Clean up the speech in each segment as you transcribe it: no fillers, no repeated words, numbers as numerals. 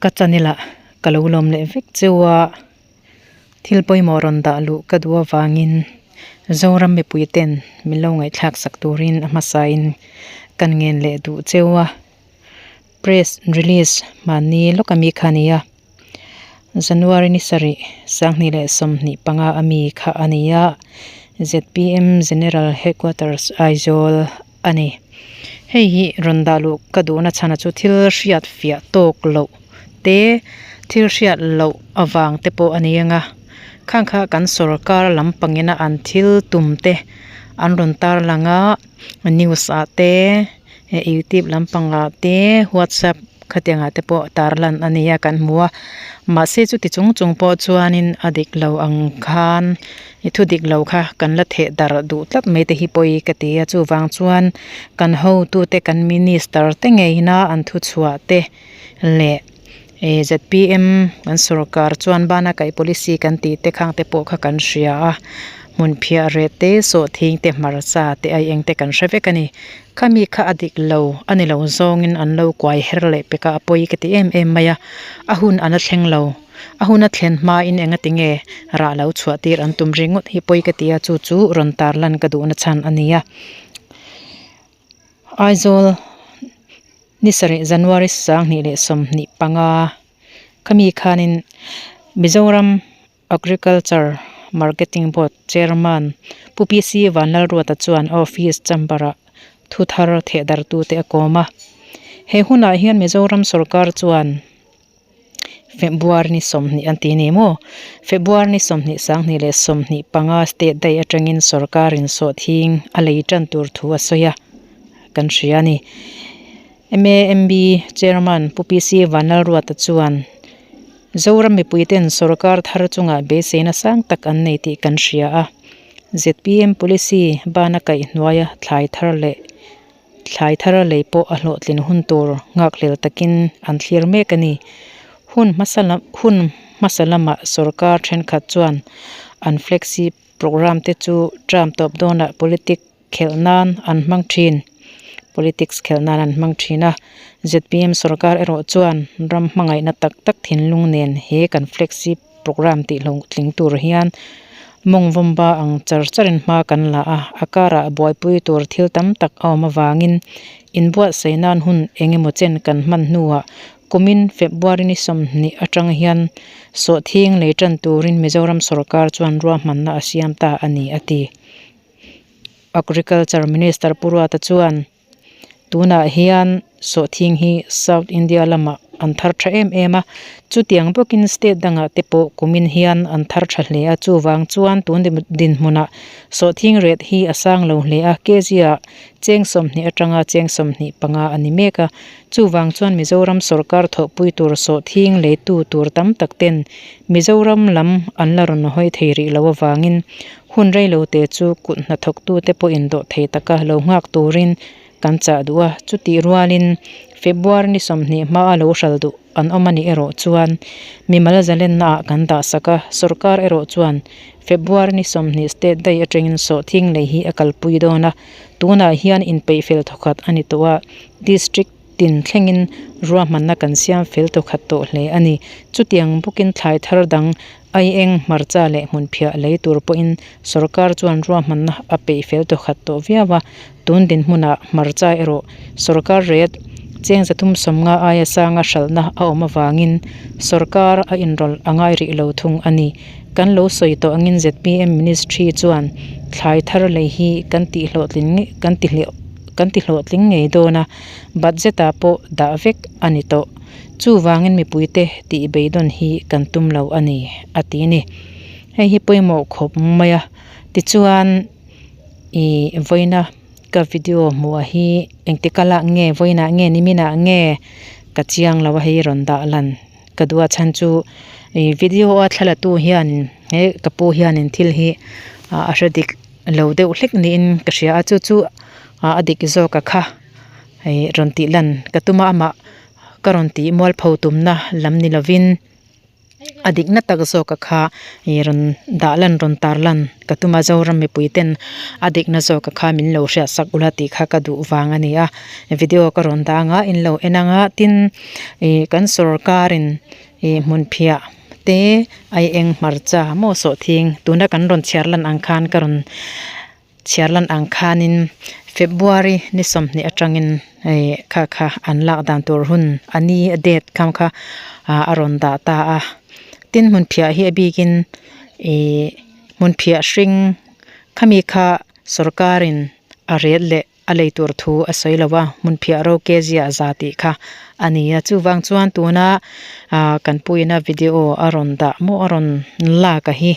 Ka channel ah ka lo lawm leh vek cheu a, thil pawimawh rawn dah luh ka duh avangin Zoram mipui ten min lo ngaihthlak sak turin a hmasa in kan ngen leh duh cheu a, press release mahni lawk ami kha a ni a, January ni sarih 2025 ami kha a ni a, zpm General Headquarters Aizawl a ni. Hei hi rawn dah luh ka duhna chhana chu thil hriat fiah tawk loh te thil hriat loh avang te pawh a ni ang a, khang kha kan sawrkar lampangina an thil tum te an rawn tarlang a news ah te youtube lampangah te whatsapp khatiang ah te pawh tarlan a ni a kan hmu a mahse chuti chung chung pawh chuanin a dik lo ang khan. I thu dik lo kha kan la theh darh duh tlat mai te hi pawi ka ti a, chuvang chuan kan hotute kan minister te ngeina an thu chhuah te leh ih zpm kan sorkar chuan bana kaih policy kan tih te khang te pawh kha kan hria a, hmun phiah reh te sawhthing te hmarcha te ai eng te kan hre vek a ni. Khami kha a dik lo a ni lo zawngin an lo kuai her leh pek a, a pawi ka ti em em mai a, a hun a la thleng lo. A hun a thlen hmain enga tinge rah lo chhuah tir an tum ringawt hi pawi ka ti a, chu chu rawn tar lan ka duhna chhan a ni a. Aizawl ni sarih January 2025 khami khanin Mizoram Agriculture Marketing Board Chairman Pu PC Vanlalruata chuan office chamber ah thu thar thehdartute a kawm a. He hunah hian Mizoram sorkar chuan. February ni 20 an ti ni maw? February ni 20 2025 state daih atangin sorkarin sawhthing a lei tan tur thu a sawi a, kan hria a ni. MAMB Chairman Pu PC Vanlalruata chuan, Zoram mipuiten sorkar thar chungah beiseina sang tak an nei tih kan hria a, zpm policy bana kaihhnuaia thlai thar leh Thlai thar a lei pawh a hlawhtlin hun tur nghakhlel takin an thlir mek a ni. Hun hmasa lam hun hmasa lamah sorkar thenkhat chuan an flexi programme te chu term tawp dawnah politic khelh nan an hmang thin. Politics khelh nan an hmang thin a. Zpm sorkar erawh chuan ram hmangaihna tak tak thinlung nen he kan flexi Programme tih hlawhtling tur hian mawng vawmba ang char charin hma kan la a, a karah buaipui tur thil tam tak a awm avangin inbuatsaih nan hun eng emaw chen kan hman hnuah kumin February ni 20 atang hian sawhthing lei tan turin Mizoram sorkar chuan ruahmanna a siam ta a ni a ti. Agriculture Minister Pu Ruata chuan. Tunah hian sawhthing hi South India lamah an thar tha em em a, chutiang bawkin state dangah te pawh kumin hian an thar tha hle a, chuvang chuan tun dinhmunah sawhthing rate hi a sang lo hle a, kg ah cheng 20 atanga cheng 25 a ni mek a, chuvang chuan Mizoram sawrkar thawhpui tur sawhthing leitu tur tam tak ten Mizoram lam an la rawn hawi thei rih lo avangin Hun reilo te chu kut hnathawktute pawhin dawh thei taka lo nghak turin kan chah duh a, chutih rualin February ni 20 hmaa lo hral duh an awm a nih erawh chuan mimal zalennaah kan dah sak a, sawrkar erawh chuan February ni 20 state daih atangin sawhthing lei hi a kalpui dawn a, tunah hian inpeih fel thawkhat a ni tawh a, District tin thlengin ruahmanna kan siam fel tawkhat tawh hle a ni. Chutiang bawkin thlai thar dang ai eng hmarcha leh hmunphiah lei tur pawhin sawrkar chuan ruahmanna a peih fel tawkhat tawh viau a, tun dinhmunah hmarcha erawh sawrkar ret cheng 350 aia sanga hralhna a awm avangin sawrkar a inrawlh a ngai rih lo thung a ni. Kan lo sawi tawh angin zpm ministry chuan thlai thar lei hi kan tihhlawhtling kan tihleh kan tihlawhtling ngei dawn a, budget ah pawh dah vek a ni tawh. Chuvangin mipuite tih beidawn hi kan tum lo a ni, a ti ni. Hei hi pawimawh khawp mai a, tichuan ih vawiina ka video hmuh hi engtik a lak nge, vawiinah nge, niminah nge ka chiang lo a hei rawn dah lan ka duh a chhan chu ih video a thla la tu hianin he ka pu hianin thil hi a hre dik lo deuh hlek niin ka hria a chu chu a dik zawk a kha hei rawn tih lan ka tum a amah ka rawn tih mualpho tumna lam ni lovin. A dikna tak zawka kha ih rawn dah lan rawn tar lan ka tum a Zoram mipui ten a dikna zawka kha min lo hriat sak ula tih kha ka duh vang a ni a video ka rawn dang a in lo en ang a tin ih kan sorkar in ih hmunphiah te aieng hmarcha maw sawhthing tuna kan rawn chhiar lan ang khan ka rawn. Chhiar lan ang khanin February ni 20 atangin hei kha kha an lak dan tur hun a ni a date kham kha ah a rawn dah ta a. Tin hmunphiah hi a bikin ih hmunphiah hring khami kha sorkarin a rel leh a lei tur thu a sawi lo a, hmunphiah ro kg ah za tih kha a ni a. Chuvang chuan tuna ah kan puiina video a rawn dah maw a rawn lak a hi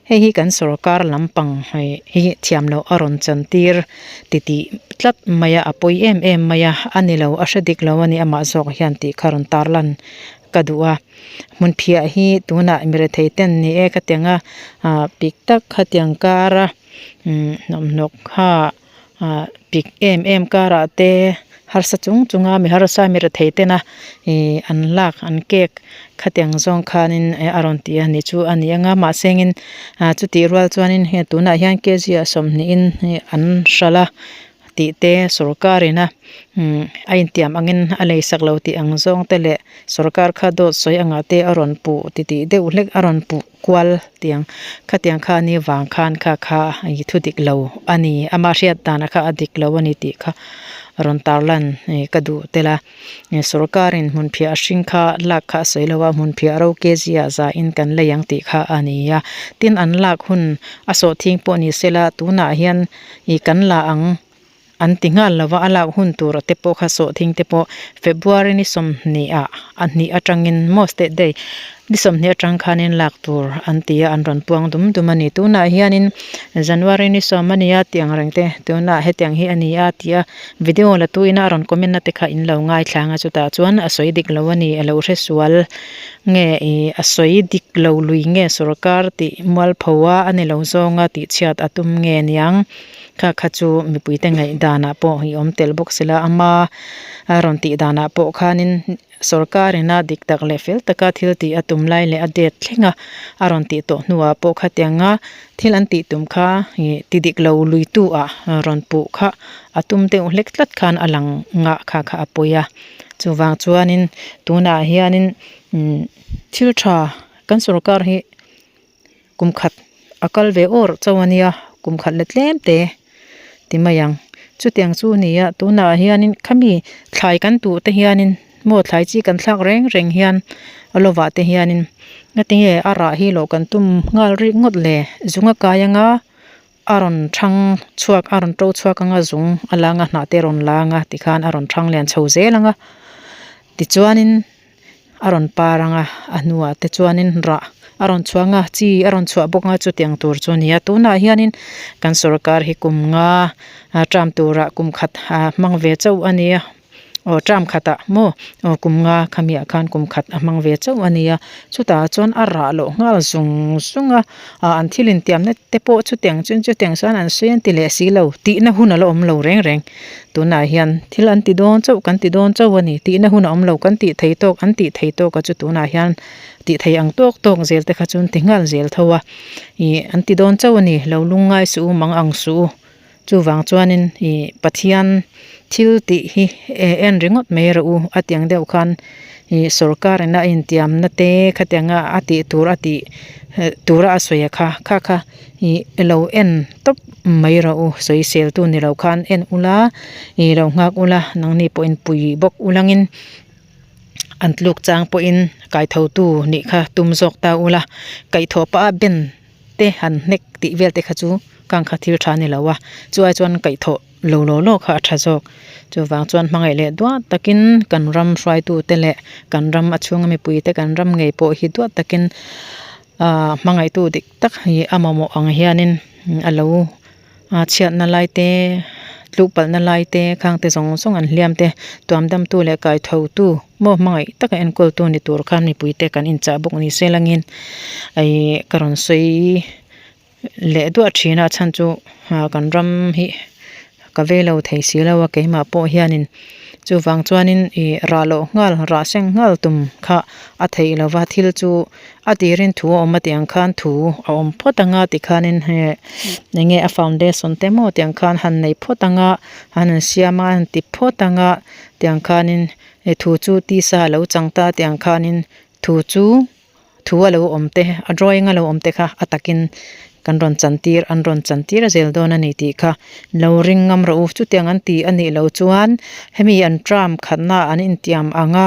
hei hi kan sorkar lampang hei hi thiam loh a rawn chan tir titih tlat mai a a pawi em em mai a a ni lo a hre dik lo a ni amah zawk hian tih kha rawn tar lan ka duh a. Hmunphiah hi tunah mirethei ten ni e khatianga ah pik tak khatiang kara umm hnawmhnawk kha. ah pik em em karah te harsa chung chung a mi harsa mi rethei tena ih an lak an cake khatiang zawng khanin eh a rawn ti a ni chu a ni ang a mahse engin ah chutih rual chuanin hei tunah hian kg ah sawmhnihin hei an hralh a tih te sorkar ina umm a intiam angin a lei sak lo tih ang zawng te leh sorkar kha dawt sawi angah te a rawn puh titih deuh hlek a rawn puh. Kual tiang khatiang kha ni vang khan kha kha i thu dik lo a ni ama hriat dana kha a dik lo a ni tih kha rawn tar lan ih ka duh tel a sorkarin hmunphiah a hring kha lak kha a sawi lo a hmunphiah ro kg ah za in kan lei ang tih kha a ni a tin an lak hun a sawhthing pawh ni sela tunah hian ih kan la ang. An ti nghal lo va, a lak hun tur te pawh kha sawhthing te pawh February ni 20 ah a hnih atangin maw state day ni 20 atang khanin lak tur an ti a, an rawn puang dum dum a ni. Tunah hianin January ni 10 a nia tih ang reng te tunah hetiang hi a ni a tih a video la tuina a rawn comment na te kha in lo ngaithla ang a, chutah chuan a sawi dik lo a ni, a lo hre sual nge ih a sawi dik lo lui nge sorkar tih mualpho a a ni lo zawnga tihchhiat a tum nge niang. Kha kha chu mipuite ngaih danah pawh i awm tel bawk sila ama a rawn tih danah pawh khanin sorkar ina dik tak leh fel taka thil tih a tum lai leh a date thleng a a rawn tih tawh hnuah pawh khatianga thil an tih tum kha ih ti dik lo lui tu ah rawn puh kha a tum deuh hlek tlat khan a lang ngah kha kha a pawi a chuvang chuanin tunah hianin umm thil tha kan sorkar hi. Kum khat a kal ve awr chauh a nia, kum khat la tlem te ti mai ang. Chutiang chu a ni a, tunah hianin khami thlai kan tuh te hianin maw thlai chi kan thlak reng reng hian a lovah te hianin ngatinge a rah hi loh kan tum nghal rik ngawt le zung a kai anga a rawn thang chhuak a rawn to chhuak anga zung a lang a hnah te a rawn lang a tikhan a rawn thang lian chho zel anga tichuanin. A rawn par ang a, a hnuah te chuanin rah a rawn chhuang a, chi a rawn chhuah bawk ang a chutiang tur chu a ni a. Tunah hianin kan sorkar hi kum nga term turah kum khat a hmang ve chauh a ni a, aw term khatah maw aw kum nga khamiah khan kum khat a hmang ve chauh a ni a. Chutah chuan a rah loh nghal zung zung a, ah an thil intiamna te pawh chutiang chuan chutiang chuan an sawi an ti leh si lo tihna hun a la awm lo reng reng. Tunah hian thil an ti dawn chauh kan ti dawn chauh a ni tihna hun a awm lo kan tih thei tawk an tih thei tawk a chu tunah hian tih thei ang tawk tawk zel te kha chu an ti nghal zel tho a ih an ti dawn chauh a ni lo lungngai suh u mang ang suh u chuvang chuanin ih Pathian thil tih hi eh en ringawt mai rawh u a tiang deuh khan ih sorkar ina a intiamna te khatianga a tih tur a tih tura a sawi a kha kha kha. Ih lo en tawp mai rawh u sawisel tu ni lo khan en ula ih lo nghak ula nangni pawhin pui bawk ulangin an tluk chang pawhin kaitho tu nih kha tum zawk ta ula kaihthawh pah a ben te han hnek tih vel te kha chu kang kha thil tha ni lo a chuai chuan kaihthawh lo law law kha a tha zawk chuvang chuan hmangaih leh duat takin kan ram hruaitu te leh kan ram a chhunga mipui te kan ram ngei pawh hi duat takin Ahh hmangaihtu dik tak hi a mamawh ang hianin a lo chhiatna lai te tluk palhna lai te khang te zawng zawng an hliam te tuam damtu leh kai tho tu maw hmangaih taka enkawl tu ni tur khan mipui te kan inchah bawk ni se langin ih ka rawn sawi leh duah thin a chhan chu ah kan ram hi. ka vei lo thei si lo a keimah pawh hianin chuvang chuanin ih rah loh nghal rah seng nghal tum kha a theih lova thil chu a tirin thu a awm a tih ang khan thu a awm phawt anga tikhanin he eng nge a foundation te maw tih ang khan han nei phawt anga han insiam a han ti phawt anga tiang khanin thu chu tisa a lo chang ta tih ang khanin thu chu. Thu a lo awm te, a drawing a lo awm te kha a takin kan rawn chantir, an rawn chantir a zel dawn a ni tih kha lo ring ngam rawh u. Chutiang an ti a nih loh chuan hemi an term khatna an intiam ang a,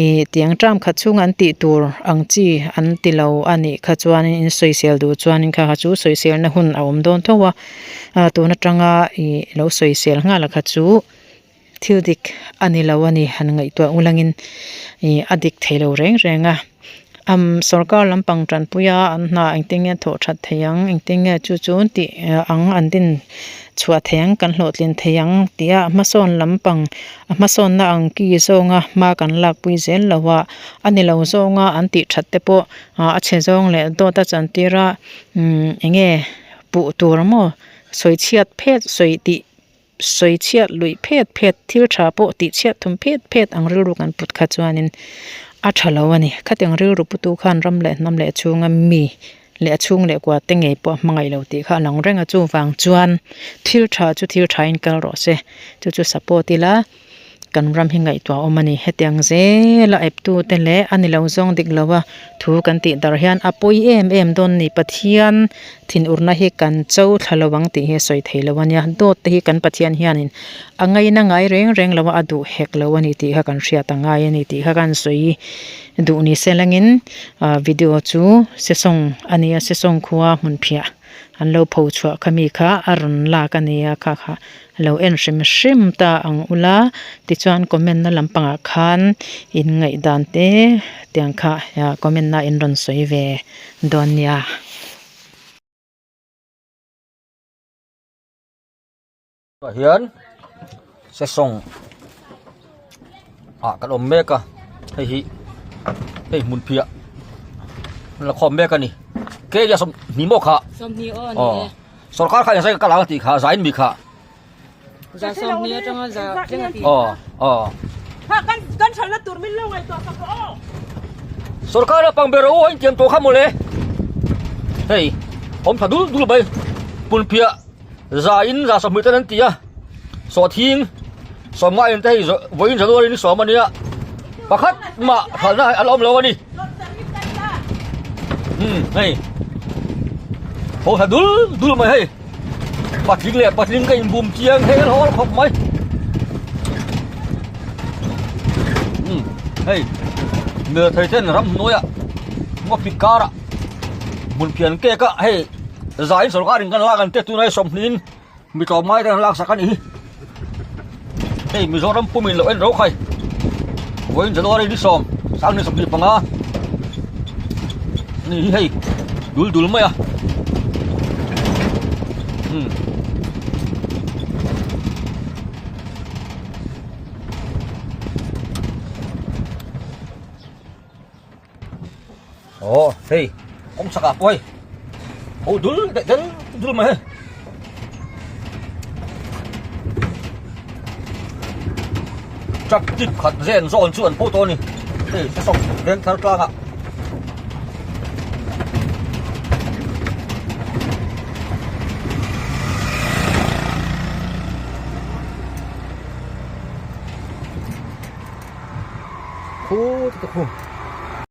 ih tiang term khat chhunga an tih tur ang chi an ti lo a nih kha chuanin in sawisel duh chuanin kha kha chu sawiselna hun a awm dawn tho a, tun atanga ih lo sawisel nghal kha chu. Thil dik a ni lo a ni han ngaihtuah ulangin ih a dik thei lo reng reng a umm sorkar lampang tanpui a an hna engtin nge thawh that thei ang engtin nge chu chu tih ang an din chhuah thei ang kan hlawhtlin thei ang tih a hmasawn lampang a hmasawnna ang ki zawnga hma kan lakpui zel lo a a ni lo zawnga an tih that te pawh a chhe zawng leh dawt a chantir a umm eng nge puh tur maw sawi chhiat phet sawi tih. Sawi chhiat luih phet phet, thil tha pawh tih chhiat thum phet phet ang rilru kan put kha chuanin a tha lo a ni. Khatiang rilru putu khan ram leh hnam leh chhunga mi leh a chhung leh kua te ngei pawh a hmangaih lo tih kha a lang reng a. Chuvang chuan thil tha chu thil thain kal rawh se, chu chu support ila. Kan ram hi ngaihtuah awm a ni. Hetiang zela eptute leh a ni lo zawng dik loa thu kan tih dar hian a pawi em em dawn ni. Pathian thinurna hi kan cho thla lo ang tih hi a sawi thei lo a nia. Dawt te hi kan Pathian hianin a ngaina ngai reng reng lo a, a duh hek lo a ni tih kha kan hriat a ngai a ni tih kha kan sawi duh ni se langin video chu sesawng a nia, sesawng khua hmunphiah an lo pho chhuah kha mi kha a rawn lak a nia kha kha. Lo en hrim hrim ta ang ula tichuan comment na lampangah khan in ngaihdan te tiang kha comment na in rawn sawi ve dawn nia. Tah hian sesawng ah kan awm mek a hei hi hei hmun phiah la khawm mek a ni ke ria sawmhnih maw kha aw. Sorkar kha engzai ka kal ang a tih kha zain mi kha. Za sawmhnih atanga za thleng a tih. Aw aw. Kha kan kan thalna tur min lo ngaihtuah sak rawh aw. Sorkar a pang ber u a intiam tawh kha mawle. Hei awm tha dul dul mai punphiah za in za sawmhnih ten an ti a sawhthing sawmnga in te hei vawiin January ni sawm a nia pakhat mah thalna a la awm lo a ni. Um hei ho tha dul dul mai hei patling leh patling ka inbum chiang hel hawl khawp mai um hei mel thei ten ram hnuaiah ngaw pik karah hmun phian kek a hei zaiin sorkar in kan lak an te tunah hi sawmhnih in Mi tlawmngai te an laksak a nih hi. Hei Mizoram pumin loh en ro khai. Vawiin January ni sawm sang ni 25 ni hi hei dul dul mai a. Hmm. Aw hei kawng chhakah pawh hei ho dul leh del dul mai hei truck tip khat zen zawn chu an pawh tawh a ni hei sesawng veng thar tlangah. Khu te khu.